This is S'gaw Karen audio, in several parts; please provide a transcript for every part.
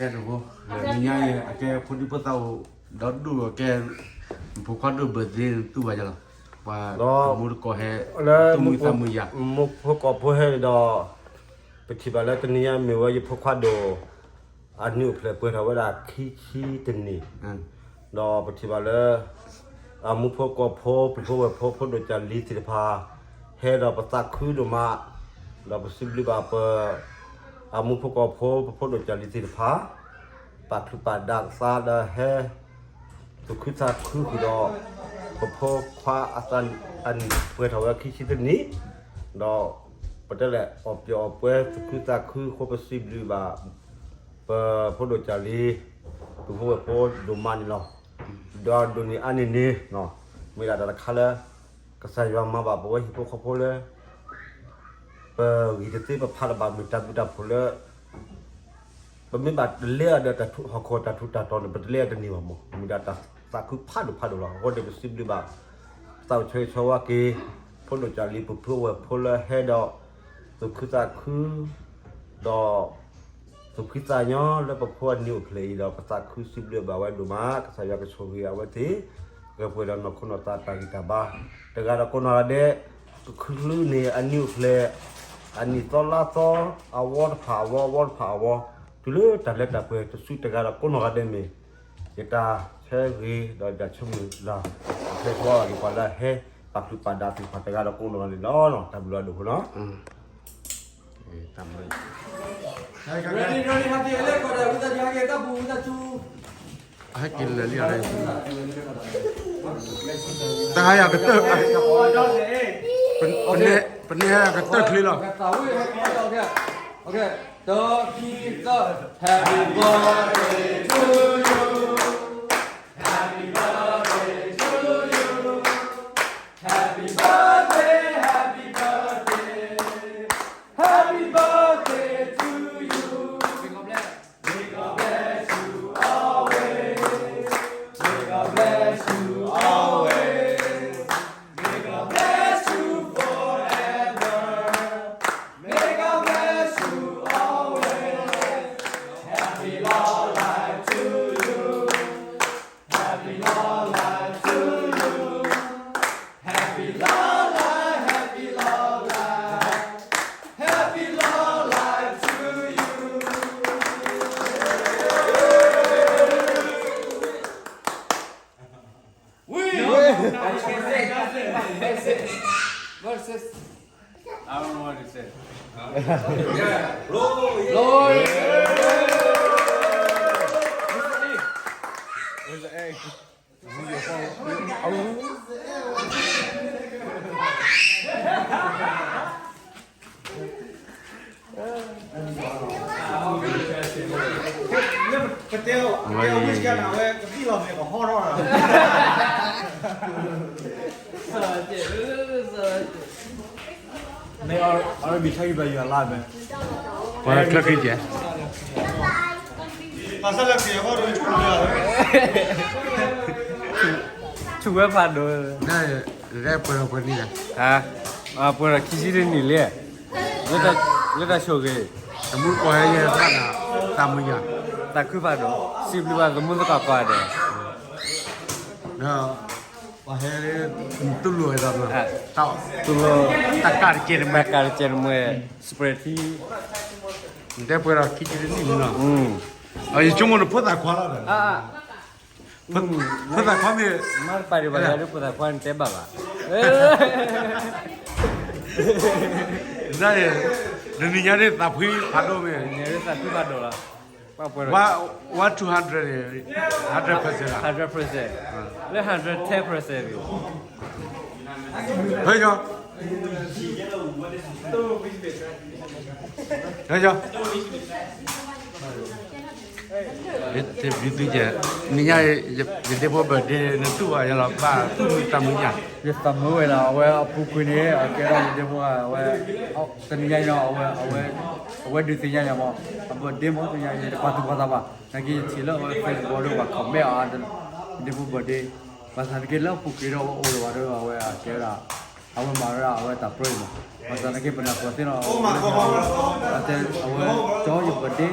ကဲတဘိ, နညါအံၤ အကဲဖိဒံဖိသၣ်အိၣ်ဒီဒူၣ်အကဲ, ဖိခွါဒိၣ် birthday တူၢ်ဘၣ်ယလီၤ, ပှၤတမူတကိးဟဲ, လၢမူဖိ, မူဖိကိးဖိဟဲန့ၣ်ဒီး, ပထံၣ်ဘၣ်လၢတနံၤညါမ့ၢ်ဝဲယဖိခွါဒိၣ် အနံၣ်အိၣ်ဖျဲၣ်ပှဲၤထီၣ်ဝဲဒၣ်ခံဆံတနံၣ်, ဒီးပထံၣ်ဘၣ်လၢ အမူဖိကိးဖိ ပှၤဖိဝဲၢ်ဖိ ဖိဒိၣ်ကၢ်လံၤသ့ၣ်တဖၣ် ဟဲဒီးပသးခုဒိၣ်မး, ဒီးပစံးဘျုးဘၣ်ပ အမူဖိကိးဖိ ပဖိဒိၣ်ကၢ်လံၤသ့ၣ်တဖၣ် ပာ်ချုးပာ်ဒၣ်သးဒီးဟဲ သူၣ်ခုသးခုဃုာ်ဒီး ပဖိခွါအသးအနံၣ်ပှဲၤထီၣ်ဝဲခံဆံတနံၣ်, ဒီးပတဲလဲၣ်အီၣ်ပျီၣ်အီၣ်ပှဲၤသူၣ်ခုသးခုအဃိ ပစံးဘျုးဘၣ် ပဖိဒိၣ်ကၢ်လံၤ ပှၤဖိဝဲၢ်ဖိဒိၣ်မးန့ၣ်လီၤ. ဒီးဒိၣ်န့ၢ်အါန့ၢ်န့ၣ် မ့ၢ်ဒၣ်တၢ်တခါလၢ ကစၢ်ယွၤမၤဘၣ်ပဝဲဟံၣ်ဖိဃီဖိလၢ ပဂံၢ်တသ့ပဖးတဘၣ်မ့ၢ်တၢ်ဘျုးတၢ်ဖှိၣ်လၢ ပမ့ၢ်ဘၣ်တလဲအီၤဒီးတၢ်ထူဟီၣ်ခိၣ်တၢ်ထူးတၢ်တီၤန့ၣ် ပတလဲအီၤတန့ၢ်ဘၣ်မး, မ့ၢ်ဒၣ်တၢ်သးခုဖးဒိၣ်ဖးဒိၣ်လီၤ. အဃိန့ၣ် ပစံးဘျုးဘၣ် သးအိၣ်ဆၢဂ့ၤဆၢဝါက့ၤ ဖိဒိၣ်ကၢ်လံၤ ပှၤဖိဝဲၢ်ဖိလၢဟဲဒီး သူၣ်ခုသးခု ဒီး သူၣ်ဖှံသးညီလၢပဖိအနံၣ်အိၣ်ဖျဲၣ်အံၤဒီး ပသးခုစံးဘျုးဘၣ်ဝဲဒိၣ်မး, ကစၢ်ယွၤကဆိၣ်ဂ့ၤအဝဲသ့ၣ် ဂဲၤပှဲၤဒီးနီၢ်ခိနီၢ်သးတၢ်ဂံၢ်တၢ်ဘါ တဂၤဒီးကိးနီၢ်ဂၤဒဲး, ကချုးန့ၢ်အနံၣ်အိၣ်ဖျဲၣ် အနံၣ်သီလါသီ အဝီတဖၣ်အဝီ အဝီတဖၣ်အဝီ တုၤလၢတၢ်လၢတၢ်ပှဲၤတစုတဂၤဒီးကိးနီၢ်ဂၤဒဲးမ့ၢ် ယတၢ်ဆၢဂ့ၤဒီးယတၢ်ဆိၣ်မုၢ်လၢ် အဖျဲၣ်ထီၣ်အဂ့ၢ်ပှၤလၢဟဲ ပာ်ချုးပာ်ဒၣ်သ့ၣ်တဖၣ်တဂၤဒီးကိးနီၢ်ဂၤဒဲးန့ၣ်လီၤ. တၢ်ဘျုးအဒိၣ်ဖိလီၤ. Ready, ready, ဟဲက့ၤလၢကီၢ်ဒီး ဝံသးစူၤ ဟဲက့ၤတၢ်ပူၤ ဝံသးစူၤ ဟဲက့ၤလၢာ်လံ တၢ်ဟါယၤကတၢၢ် ပန့ၢ်ဟဲကတၢၢ်ချ့လီၤ. တၢ်ခံသၢ Happy birthday to you. Happy birthday to you. Happy birthday, happy birthday. Happy birthday to you. May God bless you always. May God bless you always. May God bless you forever. May God bless you always. Happy long life to you. Happy long life to you. Happy long life, happy long life. Happy long life to you. We. No, no, no, no. Versus. I don't know what to say. Glory. Glory. Where's the egg? Where's the egg? ပတဲအီၤ ပတဲအီၤ ဝံၣ်စကနၣ်ဝဲ ကသံၣ်လီၤမ့ၢ်ကဟီထီၣ်လီၤ. မ့ၢ်အီၤ အီၤမ့ၢ်ဆါဟံၣ်ဘၣ်ယွၤလါမ့ၢ် ပှၤချၢခံကဲ ပှၤဆါလၢက့ၤအဂီၢ်ဒီး ဆူၣ်ဝဲဖးဒိၣ် နရဲပှဲၤထီၣ်ပှဲၤနံၣ်လဲၣ်, ပှဲၤထီၣ်ခံဆံတနံၣ်လဲၣ်, လၢတၢ်ဆိၣ်ဂ့ၤ, တမူတကိးဟဲယဲၢ်သးနၤ, တၢ်မုာ်ယၤ, သးခုဖးဒိၣ်, စံးဘျုးဘၣ်သမူသကိးကိးဂၤဒဲး, ပှၤဟဲ တူၢ်လိာ်ဝဲသးမး, တူၢ်လိာ်, တၢ်ကးတကဲတမံၤ, တၢ်ကးတကဲတမံၤ, spray tea, နတဲပှဲၤထီၣ်ခံဆံတနံၣ်လီၤ, ယဆိကမိၣ်နဖိသၣ်ခွါလီၤ, ဖိသၣ်ခွါမ့ၢ်, မ့ၢ်တပာ်ဒံးဘၣ်ယၤလၢဖိသၣ်ခွါနတဲဘၣ်ဘၣ်, နၤ, နနံၤညါန့ၣ်သးဖှံဖးဒိၣ်မ့ၢ်, နံၤညါန့ၣ်သးဖှံဖးဒိၣ်လီၤ, ပှၤ, one two hundred, hundred percent, hundred percent, လၢ hundred ten percent လံ, ဟဲယီၤ ဟဲယီၤ တဘျုးသုကဲ, နံၤညါ ယဒ့ဖိ birthday နတူၢ်ဘၣ်ယၤလီၤ, ဘၣ်တူၢ်မုာ်တၢ်မုာ်ညၣ်, ယသးမုာ်ဝဲလီၤ, အဝဲအပူၤကွံာ်န့ၣ် အကဲထီၣ်ယဒ့ဖိ, အဝဲ, တနံၤညါအံၤဒီး အဝဲ, အဝဲဒုးသ့ၣ်ညါယၤမး, အ birthday မး သ့ၣ်ညါယၤ တပာ်သူၣ်ပာ်သးဘၣ်, နာ်က့ယထံၣ်လၢအဝဲ Facebook ဒီးပှၤ comment အီၤ, ယဒ့ဖိ birthday, ဘၣ်ဆၣ်တက့ၢ် လၢအပူၤကွံာ်ဒီးအဝဲအိၣ်လၢၤဘၣ်ဒီး အဝဲအကဲဝဲဒၣ် အဝဲမၤဝဲဒၣ်အဝဲတၢ်ပြၢအံၤမး, ဘၣ်ဆၣ်နာ်က့ပနၢ်ပၢၢ်သ့ၣ်နီၣ်, အဝဲကၠီယ birthday,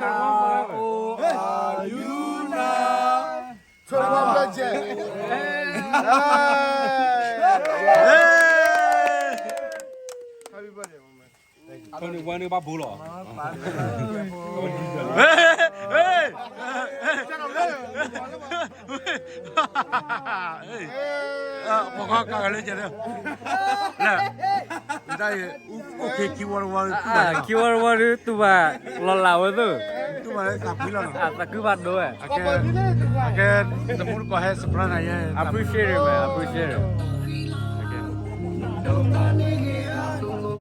How old are you now? Twenty-one plus J. Hey. Happy birthday, my man. Twenty-one န့ၣ်ဘၣ်ဘိလီၤ. ပကကလၢကဲ, တၢ်အံၤ ခံဝီတဝီ, ခံဝီတဝီဒုး တူၢ်ဘၣ်လီၤလးဝဲသ့ၣ်, တူၢ်ဘၣ်လၢသးဖှံလီၤ, သးခုဘၣ်ဒိဝဲ, ကဲ, နမူတကိးဟဲ surprise နၤယဲ, appreciate it, man, appreciate it.